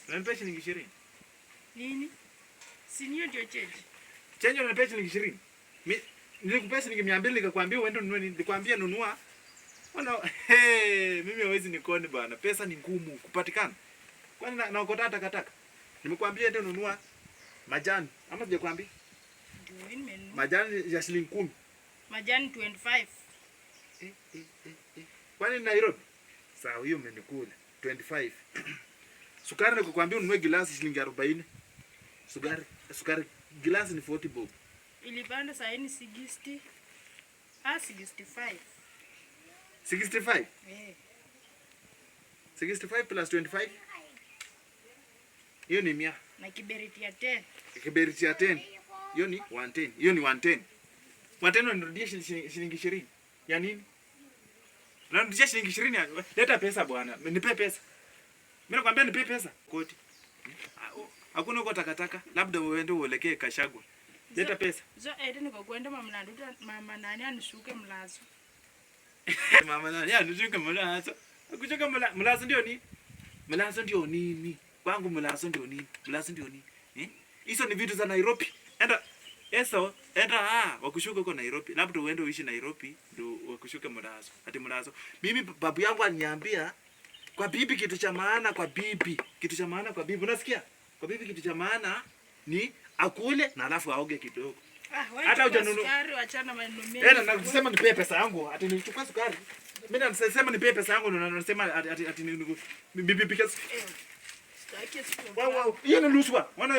Unanipea shilingi 20. Nini? Si hiyo ndio change. Change unanipea shilingi 20. Mimi nilikupea shilingi 200 nikakwambia uende ununue nini? Nilikwambia nunua. Ona, hey, mimi hawezi nikoni bwana. Pesa ni ngumu kupatikana. Kwani naokota takataka? Nimekuambia ende nunua majani. Ama sijakwambia? Ndio nimenunua. Majani ya shilingi 10. Majani 25. Eh. Kwani Nairobi? Sawa, hiyo umenikula. 25. Sukari nikukwambia ununue gilasi shilingi 40. Sukari gilasi ni 40 bob. Ilipanda saa hii ni 60. Ah, 65. 65. Eh. 65 plus 25. Hiyo ni 100. Na kiberiti ya 10. Kiberiti ya 10. Hiyo ni 110. Hiyo ni 110. 110 unanirudishia shilingi 20. Ya nini? Unanirudishia shilingi 20. Leta pesa bwana. Nipe pesa. Mimi nakwambia nipe pesa. Koti. Hakuna huko takataka. Labda uende uelekee Kashagwa. Leta pesa. Zo ete nikakwenda mama nanduta mama nani anishuke mlazo. Mama nani anishuke mlazo? Kushuka mlazo ndio nini? Mlazo ndio nini? Kwangu mlazo ndio nini? Mlazo ndio nini? Eh? Hizo ni vitu za Nairobi. Enda eso, enda wakushuka huko Nairobi. Labda uende uishi Nairobi ndio wakushuke mlazo. Ati mlazo. Mimi babu yangu aliniambia kwa bibi kitu cha maana kwa bibi. Kitu cha maana kwa bibi. Unasikia? Kwa bibi kitu cha maana ni akule na alafu aoge kidogo. Ah, wewe Hata chukua hujanunua. sukari wachana maneno mengi. Eh, na nasema nipe pesa yangu. Ati nichukue sukari. Mimi nasema nipe pesa yangu na nasema ati bibi pika. Eh. Sitaki sukari. Wao wao. Hiyo ni rushwa. Wana